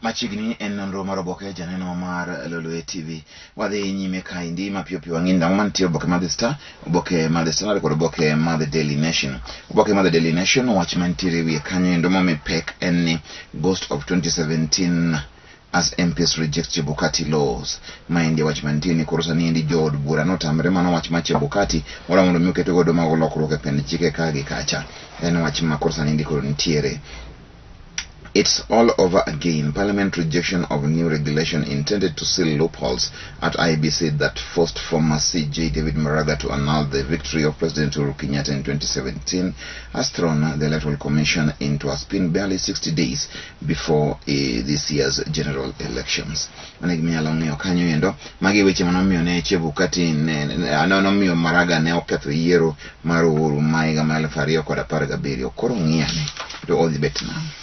Machiegni en nonro mar oboke janeno mar Lolwe TV. Wadhi nyime kaendi mapiyo piyo wang'e nang'o mantie oboke mar The Star, oboke mar The Standard kod oboke mar The Daily Nation. Oboke mar The Daily Nation wach mantiere e wiye kanyo endo momi pek en ni Ghost of 2017 as MPs reject Chebukati laws. Maendi wach mantie ni koro sani endi jood bura notamre mano wach mar Chebukati moro mondo mi oket godo mago lokruok e pend chike ka gi kacha. En wach ma koro sani endi koro nitiere. It's all over again. Parliament rejection of new regulation intended to seal loopholes at IEBC that forced former CJ David Maraga to annul the victory of President Uhuru Kenyatta in 2017 has thrown the Electoral Commission into a spin barely 60 days before this year's general elections. Mano e gima inyalo ng'eyo kanyo endo. Magi e weche manomiyo ne Chebukati ne nomiyo Maraga ne oketho yiero mar Uhuru ma higa mar 2017. Koro ng'iyane to odhi bet nang'o?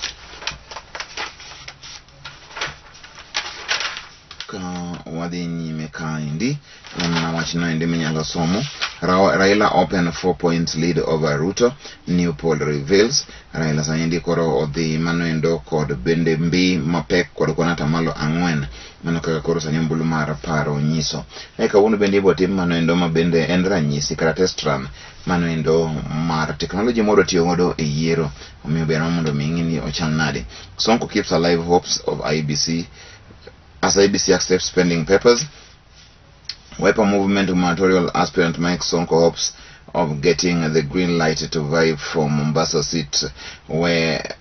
Ka wadhi nyime kaendi en mana wachno endi minyalo somo. Raila open 4 points lead over Ruto, new poll reveals. Raila sani endi koro odhi mano endo kod bende mbi mapek kod kwan atamalo 4 mano kaka koro sani ombulu mar paro nyiso. E kawuono bende ibo tim mano endo ma bende en ranyisi kata test run mano endo mar teknoloji mwadwa tiyo godo e yiero omiyo ber mondo mi ing'e ni ochal nade. Sonko keeps alive hopes of IEBC as IEBC accepts pending papers. Wiper Movement gubernatorial aspirant Mike Sonko hopes of getting the green light to vie for Mombasa seat where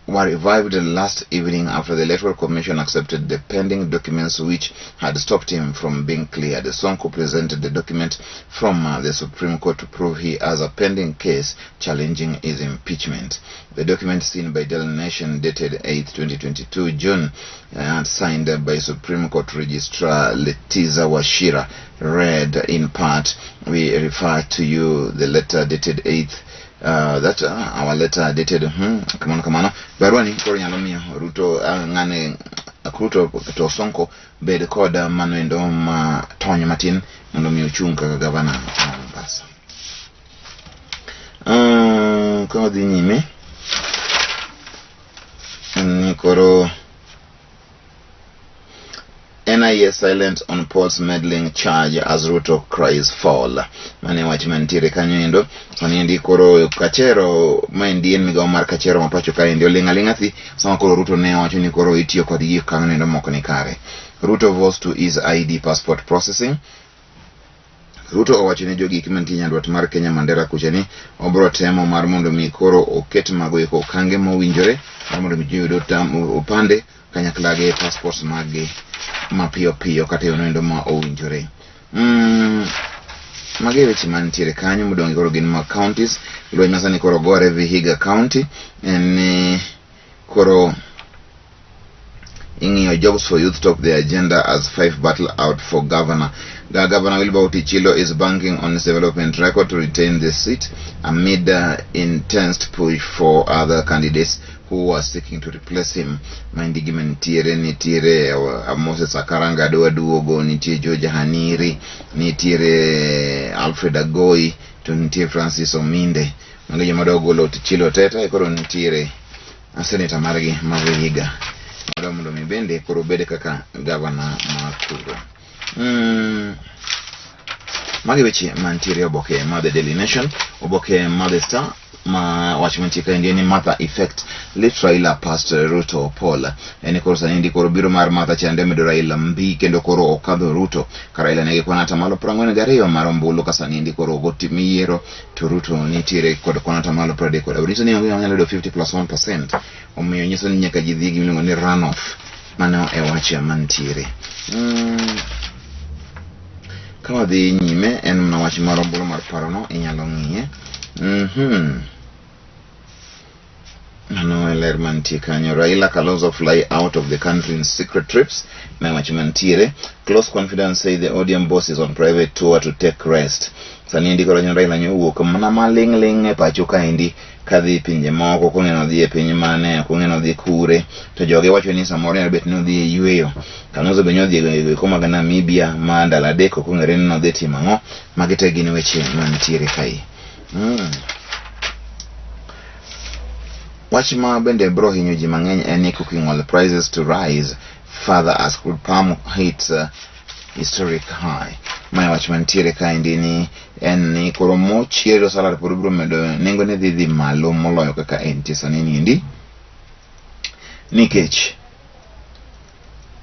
were revived last evening after the Electoral Commission accepted the pending documents which had stopped him from being cleared. Sonko presented the document from the Supreme Court to prove he has a pending case challenging his impeachment. The document seen by Daily Nation dated 8, 2022 June and signed by Supreme Court Registrar Letiza Wachira read in part, we refer to you the letter dated 8th that our letter dated kamano kamano barua ni koro nyalo miyo Ruto ng'ane Ruto to Sonko bed kod mano endo ma tony matin mondo mi ochung' kaka gavana ma Mombasa. Ka wadhi nyime en ni koro NIS silent on Paul's meddling charge as Ruto cries foul. Mane wach mantiere kanyo endo. Sani endi koro Kachero, maendi en migawo mar Kachero ma pacho kaendi oling' aling'a thi sama koro Ruto ne owacho ni koro itiyo kod gik kanyo endo mok ni kare. Ruto vows to ease ID passport processing. Ruto owacho ne jogik mantie nyandwat mar Kenya Mandera kucha ni obro temo mar mondo mi koro oket mago eko okange mowinjore mar mondo mi ji oyud opande kanyakla gi passports mag-gi mapiyo piyo kata e yono endo ma owinjore. Magi e weche mantiere kanyo modong' koro gin mag counties. Lweny ma sani koro gore Vihiga County en ni koro ing'iyo jobs for youth top the agenda as five battle out for governor. Governor Wilbur Ottichilo is banking on his development record to retain the seat amid intense push for other candidates who are seeking to replace him. Maendi gima nitiere nitiere Moses Akaranga dwa duogo, nitie George Haniri, nitiere Alfred Agoi, to nitie Francis Ominde. Magi joma dwa golo Ottichilo tete, koro nitiere seneta margi ma Vihiga. Madwa mondo mi bende koro obed kaka gavana ma kuro. Magi weche mantiere e oboke mar The Daily Nation, oboke mar The Star ma wach mantie kaendi en ni Martha effect lift Raila past Ruto poll. En koro sani endi koro biro mar Martha chande medo Raila mbi kendo koro okadho Ruto. Ka Raila nigi kwan atamalo 42 mar ombulu ka sani endi koro ogo tim yiero to Ruto nitiere kod kwan atamalo 38. Nyiso ni onge ng'ama nyalo yudo 50 plus 1%. Omiyo nyiso ni nyaka ji dhi gi gimiluongo ni runoff. Mano e wach mantiere. Ka wadhi nyime en mana wach mar ombulu mar parono inyalo ng'iye. Mano e ler mantie kanyo. Raila Kalonzo fly out of the country in secret trips. Ma wach mantiere. Close confidence say the ODM boss is on private tour to take rest. Sani endi koro Raila nyo owuok mana maling' ling' e pacho kaendi kadhi pinje moko ok ong'e odhi e piny mane ok ong'e odhi kure to joge wacho ni samoro nyalo bet ni odhi e yweyo. Kalonzo be nyodhi e gwenge go mag Namibia ma ndalo adek ok ong'ere ni nodhi timo ang'o. Magi te gin weche mantiere kae. Wach ma bende bro hinyo ji mang'eny en ni cooking oil prices to rise further as crude palm hits historic high. Mae wach mantiere kaendi ni en ni koro mo chiedo salad pod bro medo nengone dhi dhi malo moloyo kaka entie sani niendi nikech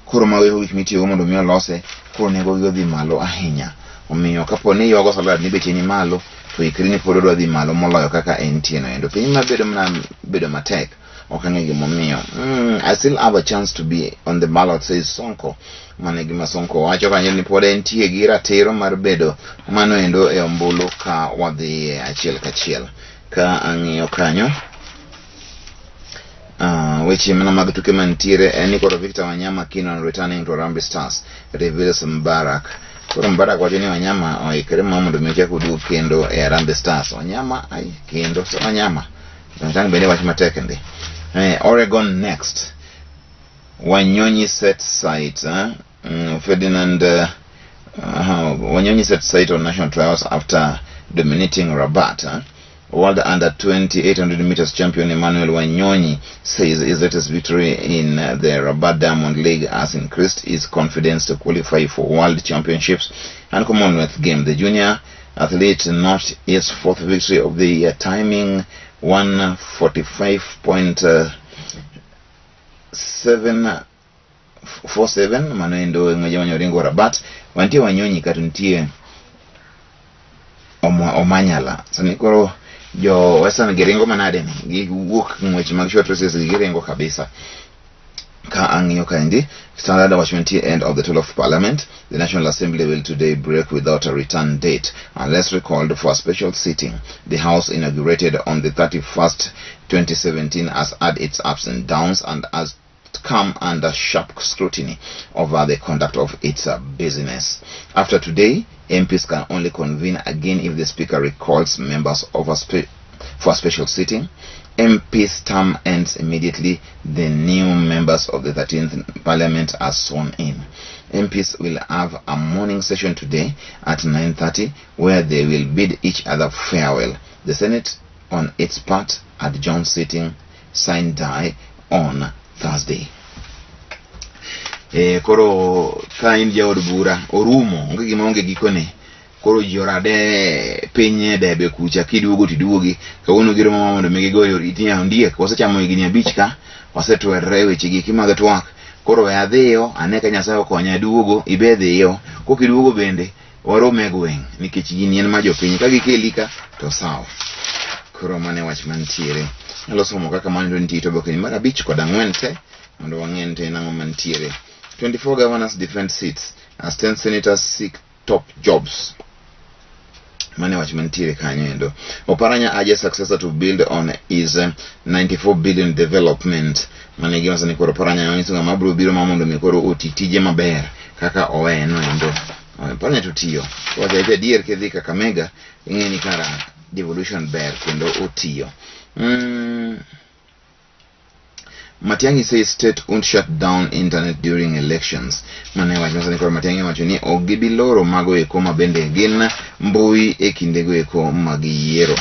koro mago eko gik mitiyogo mondo mi olose koro nengogi odhi malo ahinya. Omiyo kapo ni iywago salad ni beche ni malo to ikri ni pod odwa dhi malo moloyo kaka entie no endo. Piny mabedo mana bedo matek ok ang'e gimomiyo. I still have a chance to be on the ballot says Sonko. Mano e gima Sonko wacho kanyo ni pod entie gi ratiro mar bedo mano endo e ombulu ka wadhiye achiel kachiel. Ka ang'iyo kanyo weche mana mag tuke mantiere en ni koro Victor Wanyama keen on returning to Harambee Stars reveals Mbarak. Koro Mbarak wacho ni Wanyama oikre ma mondo mi ochak oduog kendo e Harambee Stars. Wanyama ai kendo so Wanyama. Tang' bende wach matek ndi. Oregon next. Wanyonyi set sight. Ferdinand Wanyonyi set sight on national trials after dominating Rabat. World under 20 800 meters champion Emmanuel Wanyonyi says his latest victory in the Rabat Diamond League has increased his confidence to qualify for World Championships and Commonwealth Games. The junior athlete notched his fourth victory of the year, timing 145.747. Mano endo ng'weje mane oringo Rabat. Wantie Wanyonyi kata nitie Omanyala. Sani koro jo Western giringo manade ni? Giwuok ng'wech mag short races giringo kabisa. Ka ang'iyo kaendi, Standard wacho nitie end of the 12th Parliament. The National Assembly will today break without a return date unless recalled for a special sitting. The House inaugurated on the 31st, 2017 has had its ups and downs and has come under sharp scrutiny over the conduct of its business. After today, MPs can only convene again if the Speaker recalls members of a for a special sitting. MP's term ends immediately the new members of the 13th Parliament are sworn in. MPs will have a morning session today at 9:30 where they will bid each other farewell. The Senate, on its part, adjourned sitting sine die on Thursday. Koro ka in jaod bura orumo, onge gima onge gikone. Koro ji orade piny e debe kucha, kiduogo tiduogi. Kawuono giromo ma mondo mi gigoyo oriti ni ondiek, wasechamo higni abich ka, wasetwerre e weche gi mag twak. Koro we adhiyo, ane ka Nyasaye okonya aduogo, ibe dhiyo. Kokiduogo bende, warom e gweng' nikech gini en ma jopiny. Ka gikeli ka, to sawa. Koro mano e wach mantiere. Nyalo somo kaka mano to nitie to oboke ni mar 5 kod 4 te, mondo wang'e ni to en ang'o mantiere. 24 governors defend seats as 10 senators seek top jobs. Mane wach mantiere kanyo endo. Oparanya urges successor to build on his 94 billion development. Mane gima sani koro Oparanya onyiso ng'ama biro biro ma mondo mi koro oti tije maber kaka oweno endo. Oparanya to tiyo. Wacho adier kidhi Kakamega ing'e ni kara devolution ber kendo otiyo. Matiang'i says state won't shut down internet during elections. Mane wach masani koro Matiang'i owacho ni ok gibi loro mago eko ma bende gin mbui e kindego eko mag yiero.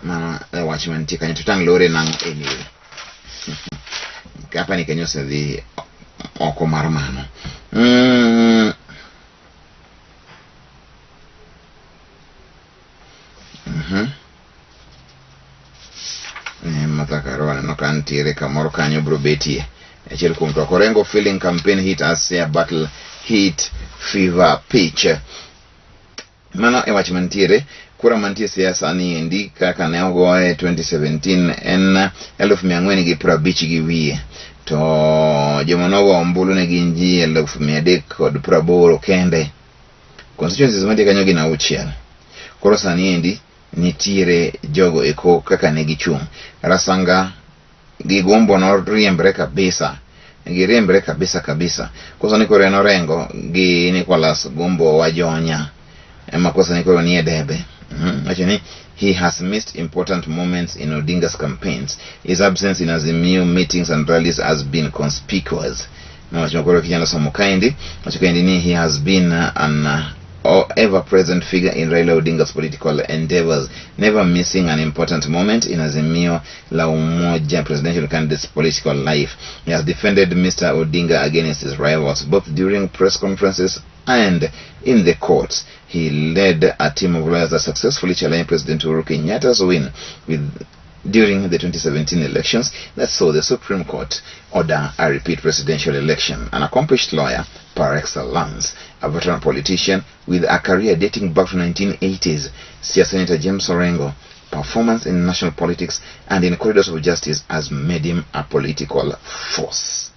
Mano e wach mantie kanyo to tang' lore nang'o anyway. Kapa ni Kenya osedhi oko mar mano. Martha Karua aneno ka nitiere kamoro kanyo biro betie. Achiel kuom twak. Orengo feeling campaign hit as a battle hit fever pitch. Mano e wach mantiere. Kura mantie siasa ni endi kaka ne ogoye 2017 en eluf mia ang'wen gi piero abich gi wiye. To joma nogo ombulu ne gin ji eluf mia adek kod piero aboro kende. Constituencies mantie kanyo gin 6. Koro sani endi nitiere jogo eko kaka ne gichung'. Rasanga gi Gumbo noriembre kabisa. Giriembre kabisa kabisa. Koso ni koro en Orengo gi Nicholas Gumbo Wajonya. Ema koso ni koro nie debe. Wacho ni he has missed important moments in Odinga's campaigns. His absence in Azimio meetings and rallies has been conspicuous. Wacho koro kinyalo somo kaendi. Wacho kaendi ni he has been an ever-present figure in Raila Odinga's political endeavors, never missing an important moment in Azimio La Umoja presidential candidate's political life. He has defended Mr. Odinga against his rivals, both during press conferences and in the courts. He led a team of lawyers that successfully challenged President Uhuru Kenyatta's win with during the 2017 elections that saw the Supreme Court order a repeat presidential election. An accomplished lawyer par excellence, a veteran politician with a career dating back to 1980s, Siaya Senator James Orengo, performance in national politics and in corridors of justice has made him a political force.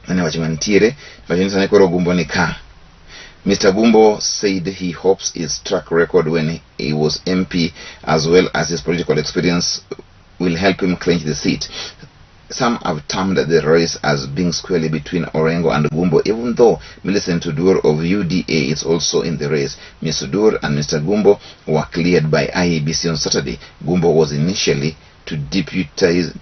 Nane wach mantiere, wach ni koro Gumbo ni ka. Mr. Gumbo said he hopes his track record when he was MP as well as his political experience will help him clinch the seat. Some have termed the race as being squarely between Orengo and Gumbo, even though Millicent Oduor of UDA is also in the race. Ms. Oduor and Mr. Gumbo were cleared by IEBC on Saturday. Gumbo was initially to deputize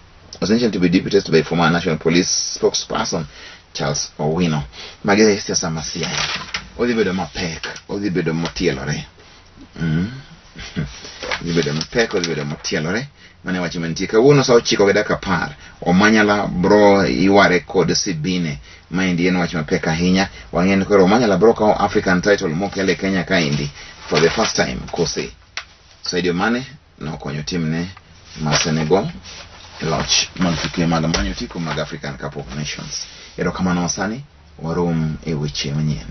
was initially to be deputized by former National Police spokesperson Charles Owino. Magi siasa ma Siaya. Odhi bedo mapek, odhi bedo motielore. Odhi bedo mapek, odhi bedo motielore. Mane wach mantie kawuono sa 9:10 Omanyala bro iware kod Sibine. Maendi en wach mapek ahinya. Wang'e ni koro Omanyala bro kawo African title mokele Kenya kaendi for the first time kose. Sadio Mane nokonyo timne ma Senegal e loch mag tuke mag manyo otiko mag African Cup of Nations. Erokamano sani warom e weche manyien.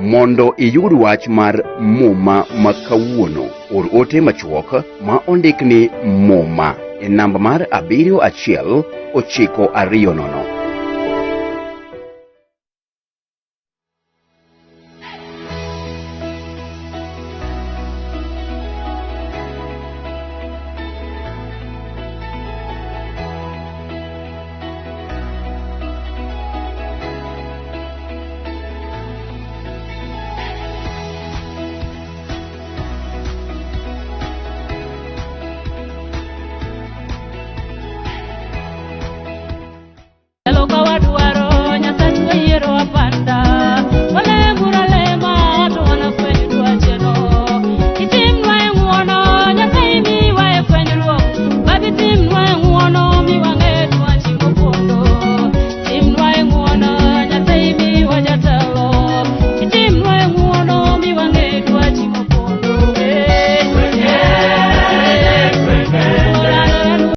Mondo iyud wach mar Muma ma kawuono, or ote machuok ma ondik ni Muma e namba mar 71920.